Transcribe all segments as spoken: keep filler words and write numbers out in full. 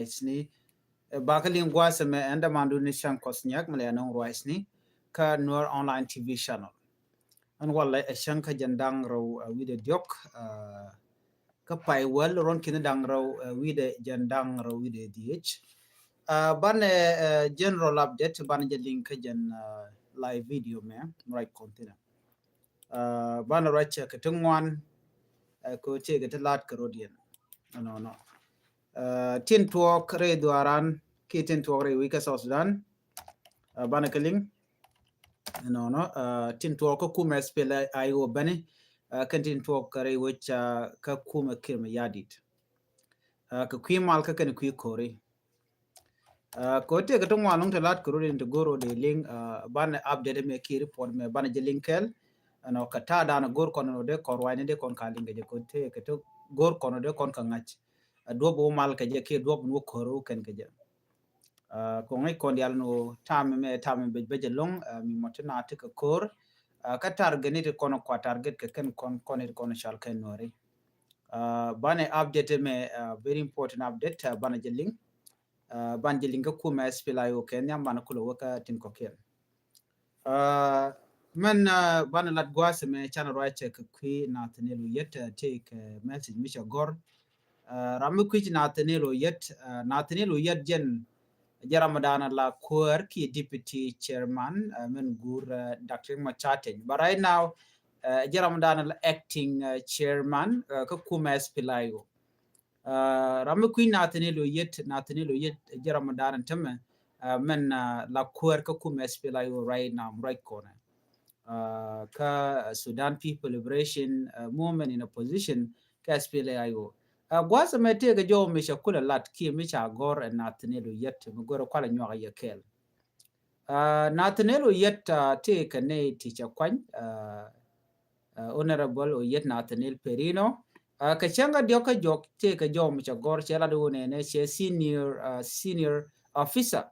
Ruac ni. Ɛ, bakä liŋ gua̱a̱th ɛmɛ ɛn dämandu ni Cäŋ Kɔth Nyak mi lɛ nɔŋ ruac ni kä Nuer Online T V channel. Ɛn walɛ ɛ cäŋ kä jɛn da̱ŋ rɛw, ɛ, wi̱dɛ diɔ̱k, ɛ, kä pay wäl ruɔ̱n ki̱ni da̱ŋ rɛw, ɛ, wi̱dɛ jɛn da̱ŋ rɛw wi̱dɛ dhiec. Ɛ, banɛ, ɛ, general update banɛ jɛ liŋ kä jɛn, ɛ, live video mɛ mi ruac kɔn thi̱n ɛ. Ɛ, banɛ ruac kɛ ti ŋuan, ɛ, kɛ ti kɛ ti la̱t kɛ rɔ̱diɛn. Ɛnɔnɔ. Ɛ, tin tuɔɔk rɛy dhuaaran kiɛ tin tuɔɔk rɛy wi̱c kä South Sudan. Ɛ, banɛ kɛ liŋ. Ɛnɔnɔ, ɛ, tin tuɔɔk kä kumɛ S P L A I O beni, ɛ, kɛn tin tuɔɔk rɛy wec, ɛ, kä kumɛ Kiir Mayardit. Ɛ, kɛ kui̱ mal kä kɛn kui̱ ko̱ri. Ɛ, kɛ ɣöö tëëkɛ ti ŋuan lɔ̱ŋ ti la̱t kɛ rɔ̱diɛn ti go̱r ɣöö dee liŋ, ɛ, banɛ update mɛ kiɛ report mɛ banɛ jɛ liŋ kɛɛl. Ɛnɔ kɛ ta̱a̱ da̱a̱n go̱r kɔn ɣöö dee kɔn ruacni dee kɔn ka liŋ kɛ jɛ kɛ ɣöö tëëkɛ ti go̱r kɔn ɣöö dee kɔn kɛ ŋa̱c. Ɛ, duɔ̱p wä mal kɛ jɛ kiɛ duɔ̱p wä ko̱r wä kɛn kɛ jɛ. Ɛ, kɛ ŋäc kɔn diaal ni ɣöö ta̱a̱ mɛ mɛ ta̱a̱ mɛ bec bec ɛlɔ̱ŋ, ɛ, mi mɔ ti na ti kɛ ko̱r. Ɛ, kä target ni ti kɔn kua target kɛ kɛn kɔn kɔn ni ti kɔn cal kɛn nuɔri. Ɛ, banɛ update mɛ, ɛ, very important update, ɛ, banɛ jɛ liŋ. Ɛ, banɛ jɛ liŋ kä kumɛ S P L A I O kɛn nhiam banɛ kulɛ wä kä tin kɔ̱kiɛn. Ɛ, mɛn, ɛ, banɛ lat gua̱a̱th mɛ canɛ ruac cɛ kɛ kui̱ Nathaniel Oyet, ɛ, tëëkɛ message mi cɛ gɔ̱r. Ɛ, ram mi kui̱c Nathaniel Oyet, ɛ, Nathaniel Oyet jɛn jɛ ram dan la kuäär kiɛ deputy chairman, ɛ, mɛn guur, ɛ, Doctor Riek Machar Teny. But right now, ɛ, jɛ ram dan la acting, ɛ, chairman, ɛ, kä kumɛ S P L A I O. Ɛ, ram mi kui̱ Nathaniel Oyet, Nathaniel Oyet jɛ ram dan tämɛ, ɛ, mɛn, ɛ, la kuäär kä kumɛ S P L A I O right now, right corner. Ɛ, kä Sudan People Liberation, ɛ, Movement in Opposition kä S P L A I O. Ɛ, gua̱a̱th mɛ tëëkɛ jɔw mi ca kulɛ lat kiɛ mi ca gɔ̱r ɛ Nathaniel Oyet mi go̱rɛ kualɛ nyuak yɛ kɛɛl. Ɛ, Nathaniel Oyet, ɛ, tëëkɛ nɛy ti ca kuany, ɛ, ɛ, Honorable Oyet Nathaniel Perino. Ɛ, kɛ cäŋ kä diɔ̱k kä jɔk tëëkɛ jɔw mi ca gɔ̱r cɛ lat wun ɛnɛ cɛ senior, ɛ, senior officer.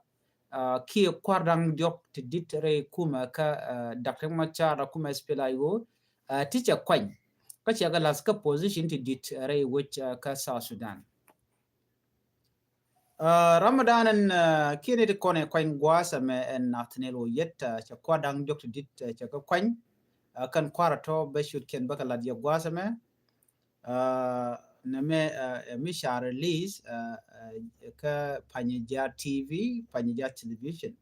Ɛ, kiɛ kua̱r da̱ŋ diɔ̱k ti di̱t rɛy kumɛ kä, ɛ, Doctor Riek Machar kumɛ S P L A I O, ɛ, ti cɛ kuany. Kä cɛ kɛ la̱th kä position ti di̱t rɛy wec, ɛ, kä South Sudan. Ɛ, ram mi dan ɛn, ɛ, kiɛ ni ti kɔn ɛ kuany gua̱a̱th ɛmɛ ɛn Nathaniel Oyet, ɛ, cɛ kua̱r da̱ŋ diɔ̱k ti di̱t, ɛ, cɛ kɛ kuany. Ɛ, kɛn kua̱r ɛ tɔ̱ bɛ cut kiɛn bä kɛ lat yɛ gua̱a̱th ɛmɛ. Ɛ, nɛmɛ, ɛ, ɛ, mi ca release, ɛ, ɛ, kä Panyijiar T V, Panyijiar Television.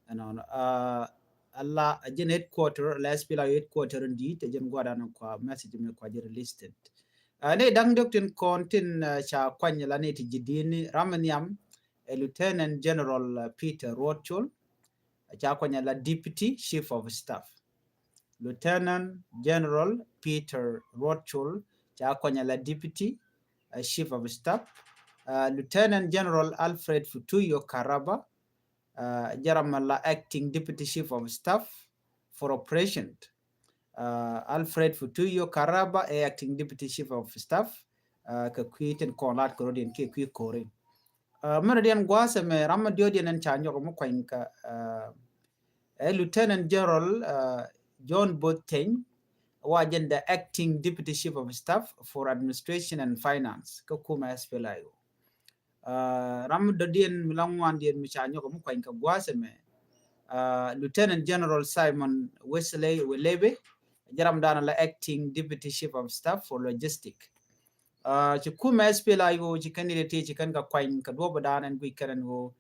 Ɛnɔnɔ, ɛ, ala, ɛ, jɛn headquarter, la S P L A I O headquarter in di̱i̱t, ɛ, jɛn gua̱dan kua message mi kua jɛ release tin. Ɛ, ni da̱ŋ diɔ̱k tin kɔn tin, ɛ, ca kuany la ni ti ji̱ di̱i̱n ni ram in nhiam, ɛ, Lieutenant General, ɛ, Peter Ruotchol, ɛ, ca kuany la Deputy Chief of Staff. Lieutenant General Peter Ruotchol ca kuany la Deputy, ɛ, Chief of Staff. Ɛ, Lieutenant General Alfred Futuyo Karaba, ɛ, jɛ ram la Acting Deputy Chief of Staff for Operation. Ɛ, Alfred Futuyo Karaba ɛ Acting Deputy Chief of Staff, ɛ, kɛ kui̱ tin kɔn lat kɛ rɔ̱diɛn kiɛ kui̱ ko̱ri. Ɛ, mɛn rɔ̱diɛn gua̱a̱th ɛmɛ ram mi diɔ̱ɔ̱diɛn ɛn ca nyɔk mi kuany kä, ɛ, ɛ Lieutenant General, ɛ, John Both Teny, wa jɛn the Acting Deputy Chief of Staff for Administration and Finance kä kumɛ S P L A I O. Ɛ, ram mi dɔ̱diɛn mi la ŋuandiɛn mi ca nyɔk mi kuany kɛ gua̱a̱th ɛmɛ, ɛ, Lieutenant General Simon Wesley Welebe, jɛ ram dan la Acting Deputy Chief of Staff for Logistic. Ɛ, ci kumɛ S P L A I O ci kɛn ni ti ci kɛn kɛ kuany kɛ duɔ̱p dan ɛn guic kɛn ɛn ɣöö,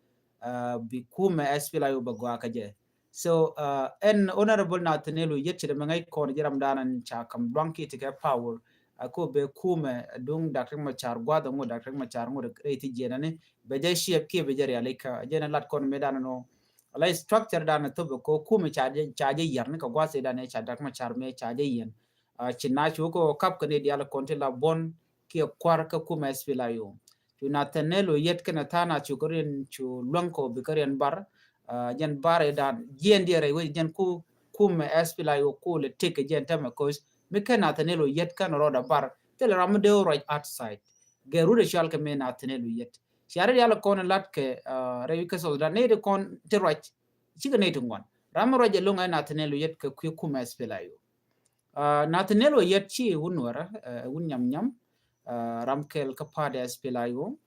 ɛ, bi kumɛ S P L A I O bɛ gɔaa kä jɛ. So, ɛ, ɛn Honorable Nathaniel Oyet ci dɛ mɛ ŋäc kɔn jɛ ram dan ɛn ca kam duaŋ ki ti kɛ power. Ɛ, ko bɛ kumɛ duŋ Doctor Riek Machar gua̱th ŋot Doctor Riek Machar ŋot rɛy ti jiɛn ɛn ni bɛ jɛ ciɛp kiɛ bɛ jɛ rialikä jɛ ni lat kɔn mɛ dan ɛn ɣöö. Ala structure dan ɛ thop ko kumɛ ca jɛ, ca jɛ yɛr ni kɛ gua̱th dan ɛ ca Doctor Riek Machar mɛ ca jɛ yɛn. Ɛ, ci na cu kɛ kap kɛ ni dial kɔn ti la buɔn kiɛ kua̱r kä kumɛ S P L A I O. Cu Nathaniel Oyet kɛnɛ tha̱a̱ŋ nath cu kä riɛn cu luäŋ kɛ ɣöö bi kä riɛn bar, ɛ, jɛn bar ɛ dan jiɛn diɛ rɛy wec jɛn ku kumɛ S P L A I O ku lɛ tëk kɛ jɛn tämɛ koc mi kɛn Nathaniel Oyet kɛn rɔɔdɛ bar thilɛ ram mi dee wä ruac outside. Gɛ rut ɛ cual kɛ mi Nathaniel Oyet. Cia ri dial kɔn lat kɛ, ɛ, rɛy wi̱c kä South Sudan nɛy ti kɔn ti ruac cikɛ nɛy ti ŋuan. Ram mi ruac ɛlɔ̱ŋ ɛ Nathaniel Oyet kɛ kui̱ kumɛ S P L A I O. Ɛ, Nathaniel Oyet ci wun Nuärä, ɛ, wun Nyam Nyam, ɛ, ram kɛl kä party S P L A I O.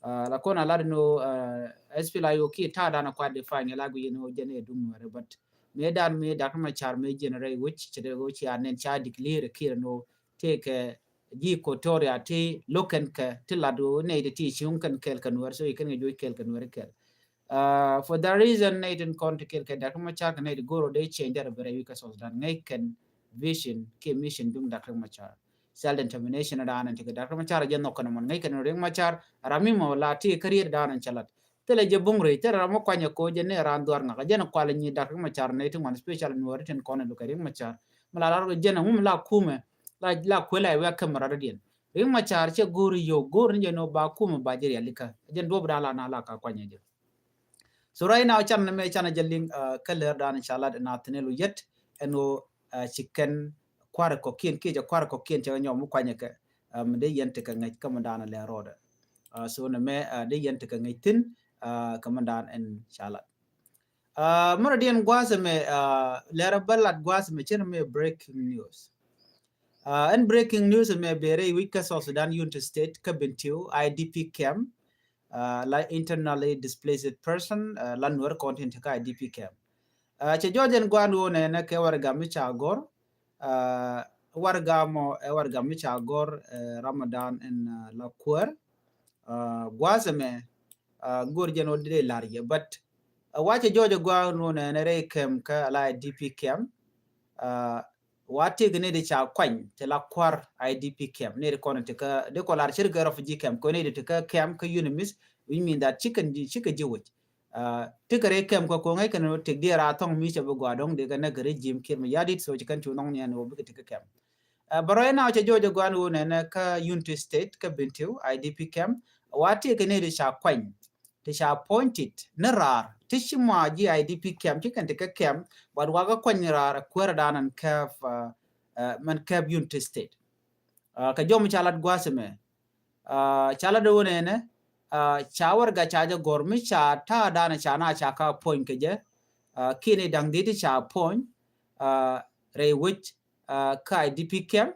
La kɔn a lat ni ɣöö S P L A I O kiɛ ta̱a̱ dan a kuat define la guic ni ɣöö jɛn ɛ duŋ Nuɛri, but mëë dan mëë Doctor Machar mëë jɛn rɛy wec cɛ dee ɣöö ci a nɛn ca declare kiɛ ni ɣöö tëëkɛ ji̱ Equatoria ti lo̱k kɛn kɛ ti lat ɣöö nɛy ti ti ci ŋuŋ kɛn kɛɛl kɛ Nuɛri, so i̱ kɛn kɛ juɔc kɛɛl kɛ Nuɛri kɛɛl. For that reason nɛy tin kɔn ti kɛɛl kɛ Doctor Machar kɛ nɛy ti go̱r ɣöö dee change dɛr bɛ rɛy wi̱c kä South Sudan ŋäc kɛn vision kiɛ mission duŋ Doctor Machar. Self determination dan an ti kɛ Doctor Machar jɛ nhɔk kɛn mɔn ŋäc kɛn Riek Machar ram mi mɔ la ti kɛ riet dan an cɛ lat. Thilɛ jɛ buŋ rɛy thilɛ ram mɔ kuanyɛ ko jɛ ni ran dhuar ŋak jɛ ni kual nyi Doctor Machar nɛy ti ŋuan special Nuɛri tin kɔn in lukɛ Riek Machar. Mi la lar jɛ ni ŋum la kumɛ la kuel a iwɛ kɛm rat diɛn. Riek Machar cɛ go̱o̱ri yio̱w go̱o̱ri ni jɛ ni ba kumɛ ba jɛ rialikä jɛ ni duɔp dan la na la ka kuanyɛ jɛ. So right now can ni mɛ can jɛ liŋ kä lär dan ca lat na thin lu yet ɛn ɣöö ci kɛn kuarɛ kɔkiɛn kiɛ jɛ kuarɛ kɔkiɛn cɛ nyɔm mi kuanyɛ kɛ mi dee yɛn ti kɛ ŋäc kä mi dan lɛ rɔɔdɛ. So ni mɛ dee yɛn ti kɛ ŋäc thin kä mi dan ɛn ca lat. Mɛ rɔ diɛn gua̱a̱th ɛmɛ lɛrɛ bä lat gua̱a̱th ɛmɛ cɛ ni mɛ breaking news. Ɛn breaking news ɛmɛ bɛ rɛy wi̱c kä South Sudan Unity State kä Bentiu I D P camp. La internally displaced person la Nuɛr kɔn tin ti kä I D P camp. Cɛ jɔɔc ɛn gua̱a̱n wonɛ nɛ kɛ warɛga mi ca gɔr. Warɛga mɔ ɛ warɛga mi ca gɔr Ramadan ɛn la kuäär. Gua̱a̱th ɛmɛ go̱r jɛn wä dee la̱r yɛ but wa cɛ jɔɔc ɛ gua̱a̱n wonɛ nɛ rɛy camp kä la I D P camp. Wa tëëk ni di ca kuany ti la kuar I D P camp ni di kɔn ti kä di kɔ lar cir kɛ refugee camp kɔ ni di ti kä camp kä UNMISS, which mean that cikɛ cikɛ jiwic. Ti kɛ rɛ camp kɔ kɔ ŋäc kɛn tëëk di ra thɔŋ mi cɛ bi gɔaa dɔŋ di kɛ nɛ kɛ regime kir mi yadit so ci kɛn cu nɔŋ ni ɛn wä bi kɛ ti kä camp. Bɛ rɔy na cɛ jɔɔc ɛ gɔaa ni wä nɛnɛ kä Unity State kä Bentiu I D P camp. Wa tëëk ni di ca kuany ti ca appointed ni raar ti ci mɔ ji̱ I D P camp ci kɛn ti kä camp but wakä kuany raar kuäär danan kɛp mɛn kɛp Unity State. Kɛ jɔm ca lat gua̱a̱th ɛmɛ ca lat wä nɛnɛ ca warɛga ca jɛ gɔr mi ca ta̱a̱ danan ca na ca ka appoint kɛ jɛ kiɛ ni da̱ŋ dit ti ca appoint rɛy wec kä I D P camp.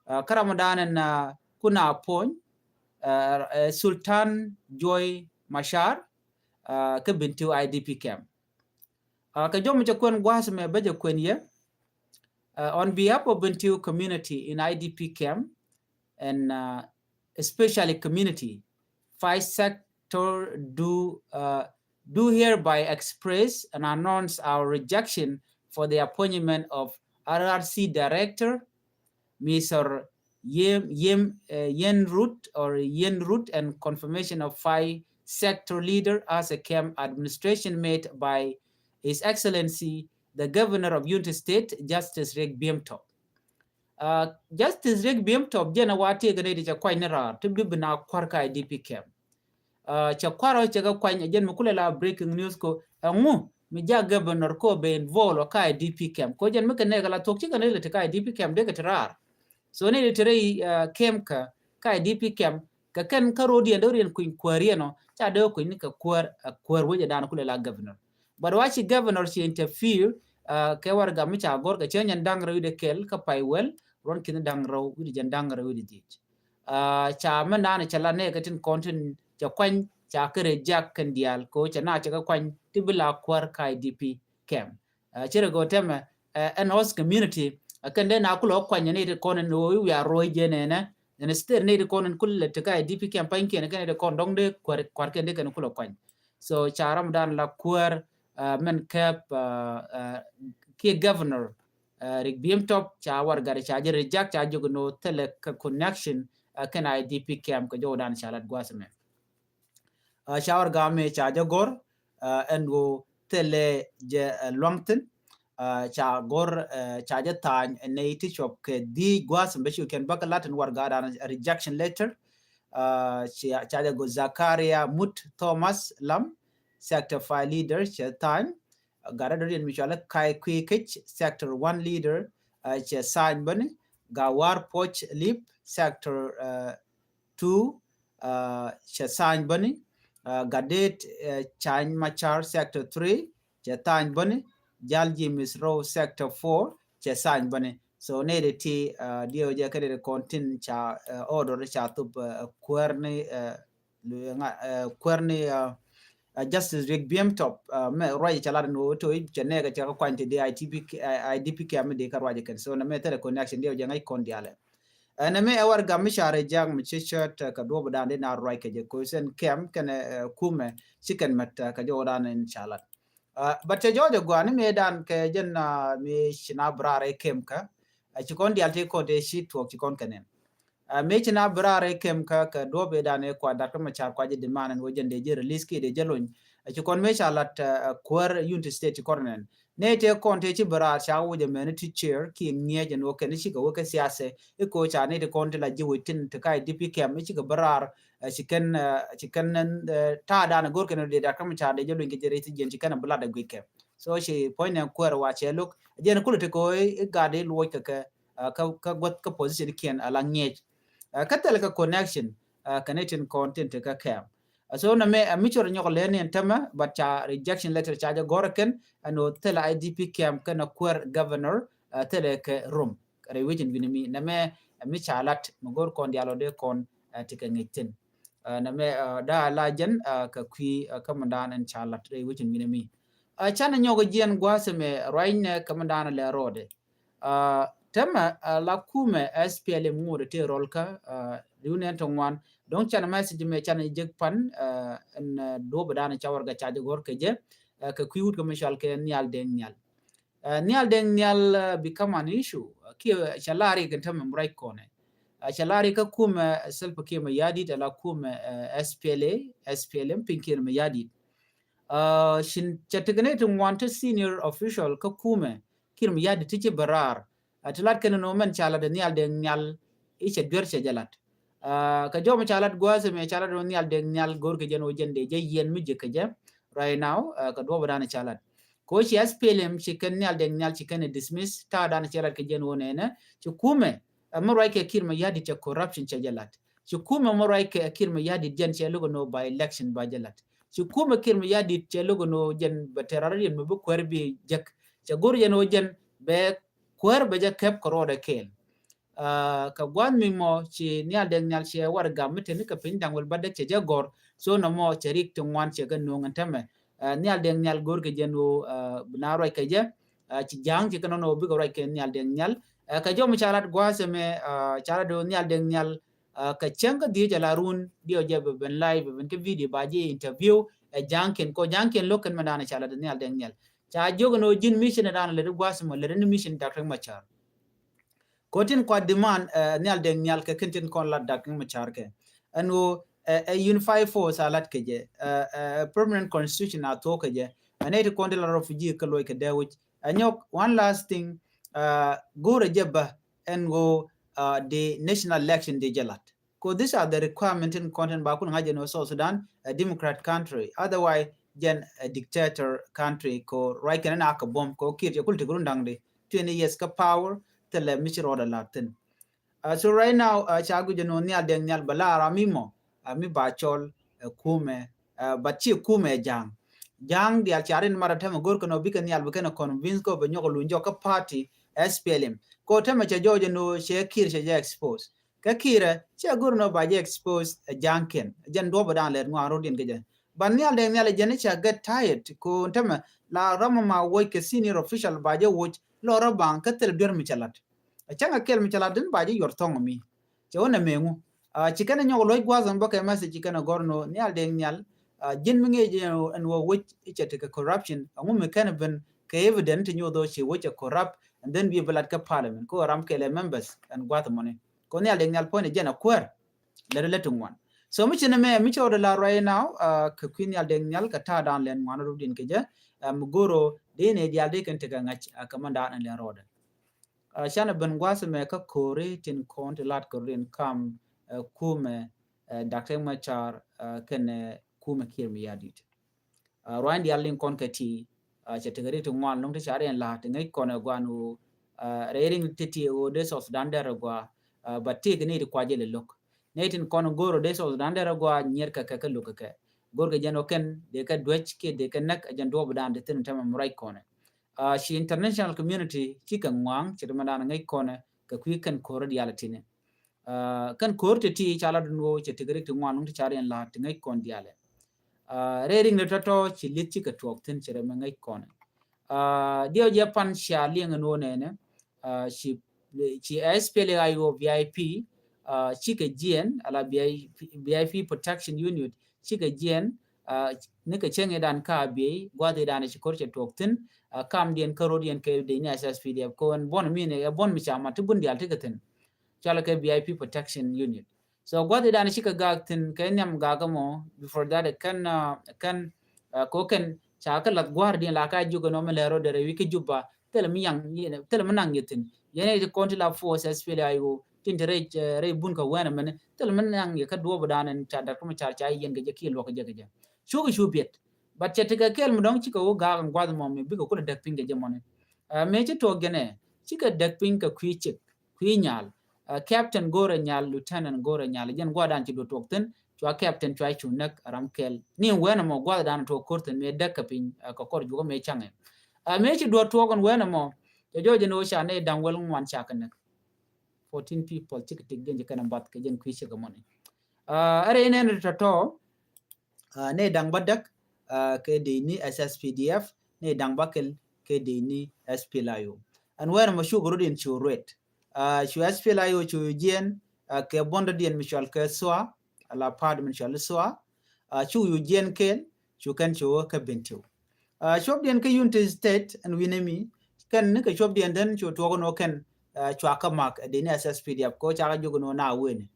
Kä Ramadan ɛn kuna appoint Sultan Joy Machar kä Bentiu I D P camp. Kɛ jɔm cɛ kuɛn gua̱a̱th mɛ bä jɛ kuɛn yɛ on behalf of Bentiu community in I D P camp and especially community five sector do do hereby express and announce our rejection for the appointment of R R C director Mister Yem, Yem, uh, Yen Root or Yen Root and confirmation of five sector leader as a camp administration made by His Excellency the Governor of Unity State, Justice Riek Biem Top. Uh, Justice Riek Biem Top jɛn a wa tëëk ni di cɛ kuany ni raar ti bi bi na kuar ka I D P camp. Cɛ kuarɔ cɛ kɛ kuany ɛ jɛn mi kulɛ la breaking news ko ɛŋu mi ja governor ko bɛ involve ɔ ka I D P camp ko jɛn mi kɛ nɛk la thok cikɛ nɛk lɛ ti ka I D P camp dee kɛ ti raar. So ni ti rɛy camp kä ka I D P camp kɛ kɛn kä road yɛn dee riɛn kuny kuäär yɛn ɔ ca dee kuny ni kɛ kuäär kuäär wecɛ dan kulɛ la governor. But wa ci governor ci interfere kɛ warɛga mi ca gɔr kɛ cɛ nyɛn da̱ŋ rɛw wi̱dɛ kɛl kä pay wɛl ruɔn ki̱n da̱ŋ rɛw wi̱dɛ jɛn da̱ŋ rɛw wi̱dɛ dhiec. Ca mɛ naan cɛ la nɛɛkɛ tin kɔn tin cɛ kuany ca kɛ reject kɛn diaal kɛ cɛ na cɛ kɛ kuany ti bi la kuäär ka I D P camp. Cɛ rɛ gɔ tɛmɛ ɛn host community kɛn dee na kulɛ kuany ni ti kɔn ni wä wi̱i̱ a ruɔy jɛ nɛnɛ. Ni state ni ti kɔn in kulɛ ti ka I D P camp pany kiɛn kɛn ti kɔn dɔŋ dee kuäär kuäär kɛn dee kɛn kulɛ kuany. So ca Ramadan la kuäär mɛn kɛp kiɛ governor Riek Biem Top ca warɛga di ca jɛ reject ca jɛ gɛ no thilɛ kɛ connection kɛn I D P camp kɛ jɔw dan ca lat gua̱a̱th mɛ. Ca warɛga mɛ ca jɛ gɔr ɛn go thilɛ jɛ luaŋ thin. Ca gɔr ca jɛ tha̱a̱ny nɛy ti cuɔp kɛ dhiec gua̱a̱th mɛ ci kɛn bäkɛ lat in warɛga dan rejection letter. Ca jɛ go Zakaria Mut Thomas Lam sector five leader cɛ tha̱a̱ny. Gat rɛw dɔ̱diɛn mi cɔal i̱ Kai Kuikic sector one leader cɛ tha̱a̱ny bäni. Gawar Puɔc Lip sector two cɛ tha̱a̱ny bäni. Gat det Cany Machar sector three cɛ tha̱a̱ny bäni. Jal James Row sector four cɛ tha̱a̱ny bäni. So nɛy ti diɛw jɛ kä nɛy ti kɔn tin ca order ca thop kuäär ni kuɛr ni Justice Riek Biem Top, mɛ ruac ca lat ni wä toc cɛ nɛɛkɛ cɛ kä kuany ti di I D P, I D P camp mi di kä ruac kɛn. So nɛ mɛ thilɛ connection diɛ wä jɛ ŋäc kɔn dialɛ. Ɛn ɛmɛ ɛ warɛga mi ca rɛ jak mi ci cät kɛ duɔp dan di na ruac kɛ jɛ ko sɛn kɛm kɛn kumɛ ci kɛn mɛt kɛ jɛ wä dan in ca lat. But cɛ jɔɔc ɛ guani mi dan kɛ jɛn mi ci na bra rɛ kɛm kä. Ci kɔn dial ti kɔn te ci tuɔk ci kɔn kɛ nɛn. Mi ci na bra rɛ kɛm kä kɛ duɔp dan ɛ kua dak ma car kua jɛ demand ɛn wä jɛn de jɛ release ki de jɛ lony. Ci kɔn mi ca lat kuäär Unity State ci kɔn nɛn. Nɛ tëë kɔn tëë ci bɛ raar ca wec ɛmɛni ti cier ki ŋiɛc ɛn wä kɛn ci kɛ wä kɛ siasɛ. I̱ ko̱ ca ni ti kɔn ti la ji̱ wec tin ti ka I D P camp i̱ ci kɛ bɛ raar. Ci kɛn, ci kɛn ta̱a̱ dan go̱r kɛn dee dak käm ca dee jɛ luny kɛ jɛ rɛy ti jiɛn ci kɛn bi lat ɛ guic kɛ. So ci puɔ̱ny nɛ kuɛɛr wa cɛ lo̱k jiɛn kulɛ ti kɛ wä i̱ gat i̱ luɔc kɛ kɛ kä guäth kä position kiɛn a la ŋiɛc. Kä thɛl kɛ connection kɛ ni tin kɔn tin ti kɛ camp. So nɛ mɛ mi cor nyɔk lɛ ni ɛn tämɛ, but ca rejection letter ca jɛ gɔr kɛn ɛn ɔ thilɛ I D P camp kɛn ɔ kuɛr governor thilɛ kɛ Rom rɛy wecin wi̱ni mi nɛ mɛ mi ca lat mi gɔr kɔn dial ɔ dee kɔn ti kɛ ŋic thin. Nɛ mɛ da la jɛn kɛ kui̱ kä mi dan ɛn ca lat rɛy wecin wi̱ni mi. Canɛ nyɔk jiɛn gua̱a̱th ɛmɛ ruac nɛ kɛ mi dan lɛ rɔɔdɛ. Tɛmɛ la kumɛ S P L M ŋuudɛ ti rɔl kä riw nɛn ti ŋuan. Dɔ̱ŋ canɛ message mɛ canɛ jek pan ɛn duɔ̱p dan ca warɛga ca jɛ gɔr kɛ jɛ kɛ kui̱ wut kɛ mi cɔal kɛ Nhial Deng Nhial. Nhial Deng Nhial become an issue kiɛ cɛ la rik ɛn tɛmɛ mi ruac kɔnɛ. Cɛ la rik kä kumɛ Salva Kiir Mayardit ala kumɛ S P L A, S P L M piny Kiir Mayardit. Cin cɛ tekɛ ni ti ŋuan ti senior official kä kumɛ Kiir Mayardit ti ci bɛ raar. Ti lat kɛn ni mɛn ca lat Nhial Deng Nhial i̱ cɛ duer cɛ jɛ lat. Kɛ jɔmɛ ca lat gua̱a̱th ɛmɛ ca lat Nhial Deng Nhial go̱r kɛ jɛn wä jɛn dee jɛ yɛn mi jɛ kɛ jɛ right now kɛ duɔpɛ dan ca lat. Kɛ wä ci S P L M ci kɛn Nhial Deng Nhial ci kɛn dismiss ta̱a̱ dan cɛ lat kɛ jɛn wä nɛnɛ ci kumɛ. Ɛ mi ruac kɛ Kiir Mayardit cɛ corruption cɛ jɛ lat. Ci kumɛ mi ruac kɛ Kiir Mayardit jɛn cɛ lo̱k ɛn ɣöö ba election ba jɛ lat. Ci kumɛ Kiir Mayardit cɛ lo̱k ɛn ɣöö jɛn bɛ tɛr ariɛn mi bi kuäär bi jek. Cɛ go̱r jɛn ɣöö jɛn bɛ kuäär bɛ jɛ kɛp kɛ ruɔdɛ kɛɛl. Kɛ gua̱a̱th mi mɔ ci Nhial Deng Nhial cɛ warɛga mi teni kɛ piny da̱ŋ wäl bädäk cɛ jɛ gɔ̱r. So nɔmɔ cɛ rik ti ŋuan cɛ kɛ no̱o̱ŋ ɛn tämɛ. Nhial Deng Nhial go̱r kɛ jɛn ɣöö bi na ruac kɛ jɛ. Ci ja̱a̱ŋ ci kɛ nɔnɔ bikɛ ruac kɛ Nhial Deng Nhial. Kɛ jɔm ca lat gua̱a̱th ɛmɛ ca lat do̱ Nhial Deng Nhial. Kɛ cäŋ kä dhiec ala run diɔ jɛ bɛ ben live bɛ ben kä video ba jɛ interview. Ɛ ja̱a̱ŋ kiɛn kɔ ja̱a̱ŋ kiɛn lo̱k kɛn mɛ danɛ ca lat Nhial Deng Nhial. Ca jiök ɛn ɣöö ji̱n mission ɛ danɛ lät i̱ gua̱a̱th ɛmɔ lät i̱ ni mission Doctor Machar. Kɔ tin kua demand Nhial Deng Nhial kɛ kɛn tin kɔn lat Doctor Machar kɛ ɛn ɣöö ɛ unified force a lat kɛ jɛ, ɛ permanent constitution a thuɔ̱k kɛ jɛ. Ɛ nɛy ti kɔn ti la refugee kä luɔc kɛ dee wic ɛ nyɔk. One last thing, go̱rɛ jɛ bä ɛn ɣöö the national election di jɛ lat. Ko these are the requirement in content ba kun ŋa̱c jɛ ni South Sudan a democrat country, otherwise jɛn a dictator country. Ko ruac kɛn na kɛ buɔ̱m ko Kiir cɛ kul ti gurun daŋ di twenty years kä power. Thilɛ mi ci rɔɔdɛ lat thin. So right now ca guic jɛ ni Nhial Deng Nhial bɛ lar a mi mɔ a mi ba cɔl ɛ kumɛ. But ci kumɛ ja̱a̱ŋ ja̱a̱ŋ dial ca rin marɛ tämɛ go̱r kɛn ɔ bikɛ Nhial bikɛn ɛ convince ko bɛ nyɔk ɛ luny jɔk kä party S P L M. Ko tämɛ cɛ jɔɔc jɛ ni cɛ Kiir cɛ jɛ expose. Kä Kiirɛ cɛ go̱r ni ba jɛ expose ɛ ja̱a̱ŋ kiɛn jɛn duɔ̱p ɛ da̱a̱n lɛt ŋuan ro̱diɛn kɛ jɛ. But Nhial Deng Nhial ɛ jɛn cɛ get tired ko tämɛ la ram ma woc kɛ senior official ba jɛ woc lɔ rɔ baŋ kä thil duer mi cɛ lat. Ɛ cäŋ ɛ kɛl mi cɛ lat din ba jɛ yuɔr thɔŋ mi cɛ wä nɛ meŋu. Ci kɛn ɛ nyɔk luɔc gua̱a̱th ɛn bä kɛ message ci kɛn ɛ gɔr ni Nhial Deng Nhial. Ji̱n mi ŋi̱i̱c ɛn wä wec i̱ cɛ tekɛ corruption ɛŋu mi kɛn ɛ ben kɛ evident ti nyoth ɔ ci wec ɛ corrupt and then bi bi lat kä parliament ko ram kɛl ɛ members ɛn gua̱a̱th ɛmɔni. Ko Nhial Deng Nhial puɔ̱ny ɛ jɛn ɛ kuäär lɛ ri lɛ ti ŋuan. So mi ci ni mɛ mi cɛ wä dɛ la right now kɛ kui̱ Nhial Deng Nhial kɛ ta̱a̱ da̱a̱n lɛn ŋuan ɛ rut din kɛ jɛ. Mi go̱r ɔ dee ni diaal dee kɛn tekɛ ŋa̱c kɛ mɛn da̱a̱n ɛn lɛn rɔɔdɛ. Canɛ ben gua̱a̱th ɛmɛ kä ko̱ri tin kɔn ti lat ko̱ri in kam kumɛ Doctor Machar kɛnɛ kumɛ Kiir Mayardit. Ruany dial in kɔn kɛ ti cɛ tekɛ ri ti ŋuan loŋ ti ca ri in la̱a̱t ti ŋäc kɔn ɛ guan ɣöö rɛy riŋ ti ti ɣöö dee South Sudan derɛ gua. But ti kɛ ni ti kuac ilɛ lo̱k ni tin kɔn go̱o̱r ɣöö dee South Sudan derɛ gua nyier kɛ kɛ kɛ lo̱k kɛ kɛ go̱o̱r kɛ jɛn ɣöö kɛn dee kɛ duec kiɛ dee kɛ näk ɛ jɛn duɔɔp dan ti thin tämɛ mi ruac kɔnɛ. Ci international community ci kɛ ŋuaŋ ci ri mɛ dan ŋäc kɔnɛ kɛ kui̱ kɛn ko̱r dial tini. Kɛn ko̱r ti ti ca la dun wä cɛ ti kɛ rik ti ŋuan nuŋ ti ca riɛn la ti ŋäc kɔn dialɛ. Rɛy rik ni tɔtɔ ci li̱th cikɛ tuɔɔk thi̱n cɛ rɛ mɛ ŋäc kɔn. Diɛw jɛ pan cia liɛŋ ni wä nɛnɛ ci ci S P L A I O V I P cikɛ jiɛn ala V I P, V I P Protection Unit cikɛ jiɛn ni kɛ cieŋ idan ka biey guath idan ci ko̱r cɛ tuɔɔk thi̱n. Kam diɛn kä ro̱d yɛn kɛ dec ni S S P D F kɛ wɛn buɔn mi ni ɛ buɔn mi ca ma ti bun dial ti kɛ thi̱n. Cɔalɛ kɛ V I P Protection Unit. So guath idan cikɛ gak thi̱n kɛ nhiam gak mɔ before that kɛn kɛn kɛ kɛn ca kɛ lath gua̱r diɛn la ka jiök ɛn ɔmɛ lɛr ro̱d dɛrɛ wi̱i̱ kä Juba thilɛ mi yaŋ thilɛ mi naŋ yɛ thi̱n. Yɛn ɛ ti kɔn ti la force S P L A I O tin te rɛy rɛy bun kä wɛn mɛn thil min naŋ yɛ kä duɔp dan in ca dak tum car ca yɛn kɛ jɛ ki luɔk kɛ jɛ kɛ jɛ. Cuk cu biɛt. But cɛ ti kɛ kɛl mi dɔŋ cikɛ wä gaak in guath mɔ mi bikɛ kulɛ däk piny kɛ jɛ mɔni. Mɛ ci tuɔk jɛ nɛ cikɛ däk piny kɛ kui̱ cik kui̱ nyal. Captain go̱rɛ nyal, lieutenant go̱rɛ nyal jɛn guath dan ci duɔ tuɔk thin cua captain cua cu näk ram kɛl ni wɛn mɔ guath dan tuɔk ko̱r thin mɛ däk kɛ piny kɛ kɔr jukä mɛ caŋɛ. Mɛ ci duɔ tuɔk in wɛn mɔ cɛ jɔɔc in wä ca nɛ daŋ wäl ŋuan ca kɛ näk. Fourteen people cikɛ tik jɛn ci kɛn bath kɛ jɛn kui̱ cikɛ mɔni. Ɛ rɛy nɛn tɔtɔ nɛ daŋ ba däk kɛ dec ni S S P D F nɛ daŋ ba kɛl kɛ dec ni S P L A I O. Ɛn wɛn mɔ cuk rot in cu ruet cu S P L A I O cu jiɛn kɛ buɔndä diɛn mi cɔal kɛ sua ala pa̱a̱t mi cɔal sua. Cuk yu jiɛn kɛl cu kɛn cu wä kä Bentiu. Cuɔp diɛn kä Unity State ɛn wi̱nɛ mi kɛn ni kɛ cuɔp diɛn dhän cu tuɔk ni wä kɛn cua kä mak dec ni S S P D F kɛ wä ca kä jiök ni wä na wen.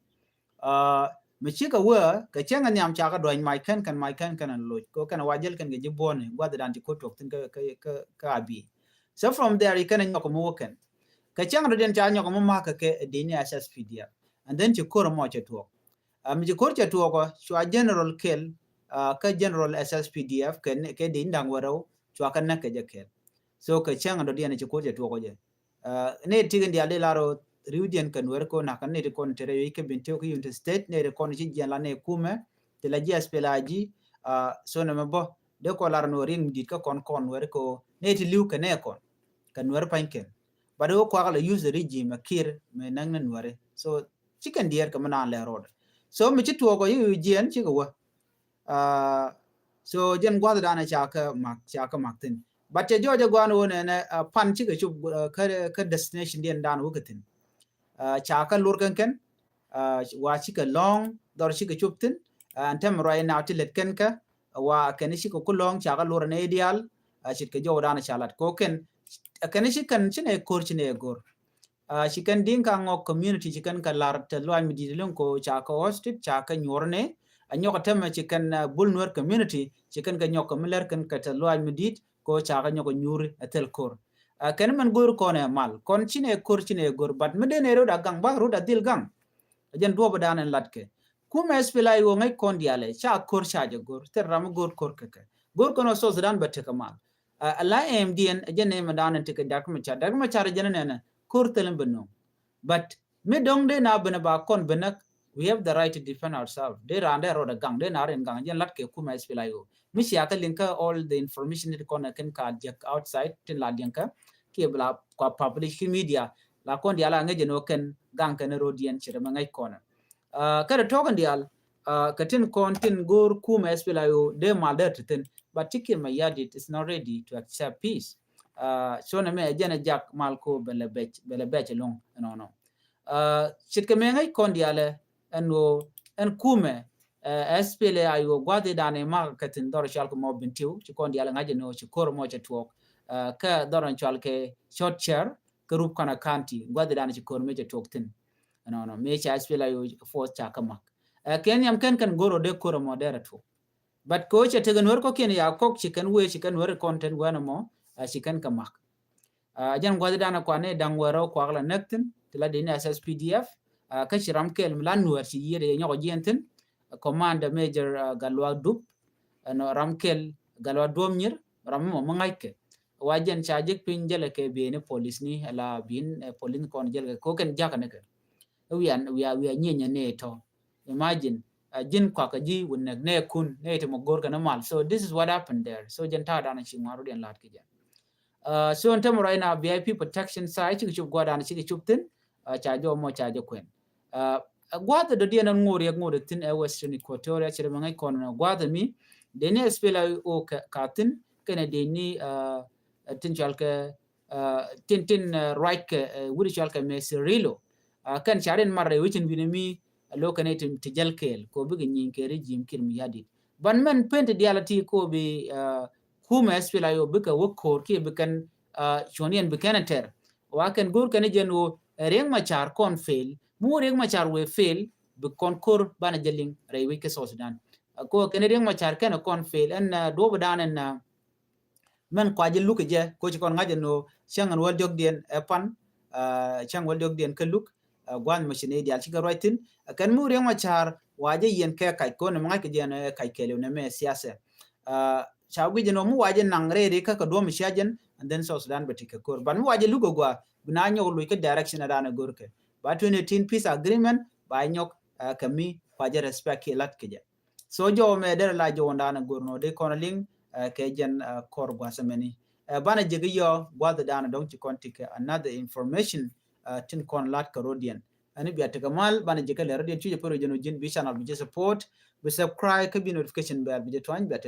Mi cikɛ wä kɛ cäŋ ɛ nhiam ca kä duɔ̱ny mac kɛn kɛn mac kɛn kɛn ɛn loc kɛ wä kɛn ɛ wa jäl kɛn kɛ ji̱ buɔ̱ni gua̱th dan ci ko̱ tuɔk thi̱n kä kä kä abi. So from there yi kɛn ɛ nyɔk mi wä kɛn kɛ cäŋ dɔ̱diɛn ca nyɔk mi mak kɛ kɛ dec ni S S P D F. And then ci ko̱r ɛmɔ cɛ tuɔk. Mi ci ko̱r cɛ tuɔk cua general kɛl kä general S S P D F kɛ dec ni da̱ŋ wärɛw cua kä näk kɛ jɛ kɛl. So kɛ cäŋ dɔ̱diɛn ci ko̱r cɛ tuɔk jɛ. Nɛ ti kɛn dial di lar riw diɛn kɛ nuɛr ko nak nɛ ti kɔn tere yoy kɛ Bentiu kä Unity State nɛ ti kɔn ci jiɛn la nɛ kumɛ ti la jiɛ spela ji. So nɛ mɛ bɔ de kɔ lar nuɛr in dit kä kɔn kɔn nuɛr ko nɛ ti liw kɛ nɛ kɔn kɛ nuɛr pa̱ny kɛn. But wä kuak la use the regime a kir mɛ näŋ nɛ nuɛri. So ci kɛn diɛɛr kɛ mi naan lɛ rɔɔdɛ. So mi ci tuɔɔk ɔ yi jiɛn cikɛ wä. So jɛn gua̱th danɛ ca kä mak ca kä mak thin. But cɛ jɔɔc ɛ gua̱n wä nɛnɛ pan cikɛ cop kä destination diɛn dan wä kɛ thin. Ca kä lur kɛn kɛn wa cikɛ lɔ̱ŋ dhɔr cikɛ cop thin. Ɛn tɛm ruac naw ti lɛt kɛn kä wa kɛn cikɛ ku lɔ̱ŋ ca kä lur nɛ idial. Ce̱tkɛ jɔɔc danɛ ca lat ko kɛn kɛn ci kɛn ci nɛ ko̱r ci nɛ go̱r. Ci kɛn Dinka Ŋɔk community ci kɛn kɛ lar tɛ luac mi di̱t liŋ ko ca kɛ hostage ca kɛ nyuɔr ni. A nyɔk a tämɛ ci kɛn Bul Nuer community ci kɛn kɛ nyɔk kɛ mi lɛr kɛn kɛ tɛ luac mi di̱t ko ca kɛ nyɔk a nyuuri a thil ko̱r. Kɛn mɛn go̱r kɔn ɛ mal kɔn ci nɛ ko̱r ci nɛ go̱r but mi den ɛ rot a gaŋ bak rot a dhil gaŋ. A jɛn duɔp dan ɛn lat kɛ kumɛ spila iwä ŋäc kɔn dialɛ ca ko̱r ca jɛ go̱r thil ram mi go̱r ko̱r kɛ kɛ go̱r kɔn ɔ South Sudan bɛ tekɛ mal. A la ɛm diɛn a jɛn ɛmɛ dan ɛn tekɛ dak mi car dak mi car a jɛn ɛnɛnɛ ko̱r thil in bɛ no̱o̱ŋ. But mi dɔ̱ŋ dee na ben a ba kɔn ben a we have the right to defend ourselves. Dee raan dee rɔɔdɛ gaŋ dee na rin gaŋ jɛn lat kɛ kumɛ spila iwä mi cia kä liŋ kä all the information ti kɔn a kɛn ka jek outside tin la diɛn kä kiɛ bi la kua publish ki media la kɔn dial a ŋäc jɛn wä kɛn gaŋ kɛn rɔɔd diɛn ci rɛ mɛ ŋäc kɔn. Kä dee tɔk in dial kɛ tin kɔn tin go̱o̱r kumɛ spila iwä dee mal dee ti thin. But ci kiɛ mɛ yadit is not ready to accept peace. So nɛ mɛ jɛn ɛ jak mal ko bɛ lɛ bɛc bɛ lɛ bɛc ɛlɔ̱ŋ ɛnɔnɔ. Ce̱tkɛ mɛ ŋäc kɔn dialɛ ɛn ɣöö ɛn kumɛ spila iwä gua̱thi danɛ mak kɛ thin dhɔr cual kɛ mɔ Bentiu ci kɔn dialɛ ŋa̱c ɛn ɣöö ci ko̱r mɔ cɛ tuɔɔk. Kä dhɔr ɛn cual kɛ short chair kä rup kɔn a county gua̱thi danɛ ci ko̱r mɛ cɛ tuɔɔk thin. Ɛnɔnɔ mɛ ca spila iwä force ca kä mak kɛn yam kɛn kɛn go̱r ɔ dee ko̱r mɔ dee rɛ tuɔɔk. But ko cɛ tekɛ nuɛr kɔkiɛn ya kɔk ci kɛn wee ci kɛn nuɛr kɔn ten wɛn mɔ ci kɛn kɛ mak. A jɛn gua̱thi danɛ kuan ni da̱ŋ wɛrɛ kuak la näk thin ti la di ni S S P D F. Kä ci ram kɛl mi la nuɛr ci yiet yɛ nyɔk jiɛn thin. Commander Major Galwa Dup ɛn ram kɛl Galwa Duɔm Nyir ram mɔ mi ŋa̱ckɛ. Wa jɛn ca jek piny jɛlɛ kɛ bieyni police ni ala biin police ni kɔn jɛlɛ kɛ ko kɛn jakä ni kɛ. Wian wia wia nyinyɛ ni tɔ. Imagine a ji̱n kuakä ji̱ wä näk nɛ kun nɛ ti mɔ go̱r kɛn mal. So this is what happened there. So jɛn ta̱a̱ danɛ ci ŋuan rut yɛn la̱t ki jɛn. So in term right now V I P protection side cikɛ cop gua̱dan cikɛ cop thin. Ca jɔ mɔ ca jɔ kuɛn. Gua̱a̱th dɔ̱diɛn ɛn ŋo̱r yɛ ŋo̱r thi̱n ɛ Western Equatoria, cɛ dee mɛ ŋäc kɔn ɛn gua̱a̱th mi dee ni S P L A I O ka thi̱n kɛnɛ dee ni tin cɔal kɛ tin tin ruac kɛ wut cɔal kɛ mɛ Cirillo. Kɛn ca rin mar rɛy wecin wi̱n mi lo kɛn ti jäl kɛɛl ko bikɛ nyieny kɛ regime Kiir Mayardit. Ban mɛn pen ti dial ti ko bi kumɛ S P L A I O bikɛ wä ko̱r kiɛ bikɛn cuɔ̱n yɛn bikɛn ɛ tɛr. Wa kɛn go̱r kɛn jɛn wo Riek Machar kɔn fail. Mu Riek Machar wee fail bi kɔn ko̱r banɛ jɛ liŋ rɛy wec kɛ South Sudan. Ko kɛn Riek Machar kɛn kɔn fail ɛn duɔp dan ɛn mɛn kua jɛ luk jɛ ko ci kɔn ŋa̱c ɛn wo cäŋ ɛn wäl diɔk diɛn ɛ pan cäŋ wäl diɔk diɛn kä luk. Gua̱n mɛ ci ni dial ci kɛ ruac thi̱n kɛn mu Riek Machar wa jɛ yɛn kɛ kac ko ni mɛ ŋa̱c kɛ jɛn kac kɛɛliw ni mɛ siasa. Ca guic ɛn ɔ mi wacɛ naŋ rɛy ri kä kɛ duɔ̱m cia jɛn and then South Sudan bɛ ti kɛ ko̱r. But mi wacɛ luk agua bi na nyɔk luc kä direction a dan a go̱r kɛ ba twenty eighteen peace agreement ba nyɔk kɛ mi kua jɛ respect kiɛ lat kɛ jɛ. So jɔw mɛ derɛ la jɔw dan a go̱r nɔ dee kɔn a liŋ kɛ jɛn kɔr gua̱th mɛni. Banɛ jɛ kɛ yɔ gua̱th dan a dɔŋ ci kɔn ti kɛ another information tin kɔn lat kɛ rodiɛn. Ɛni bia tekɛ mal banɛ jɛ kɛ lɛ rodiɛn cucɛ pɛro jɛn ɔ ji̱n bi channel bi jɛ support bi subscribe kä bi notification bell bi jɛ tuany bia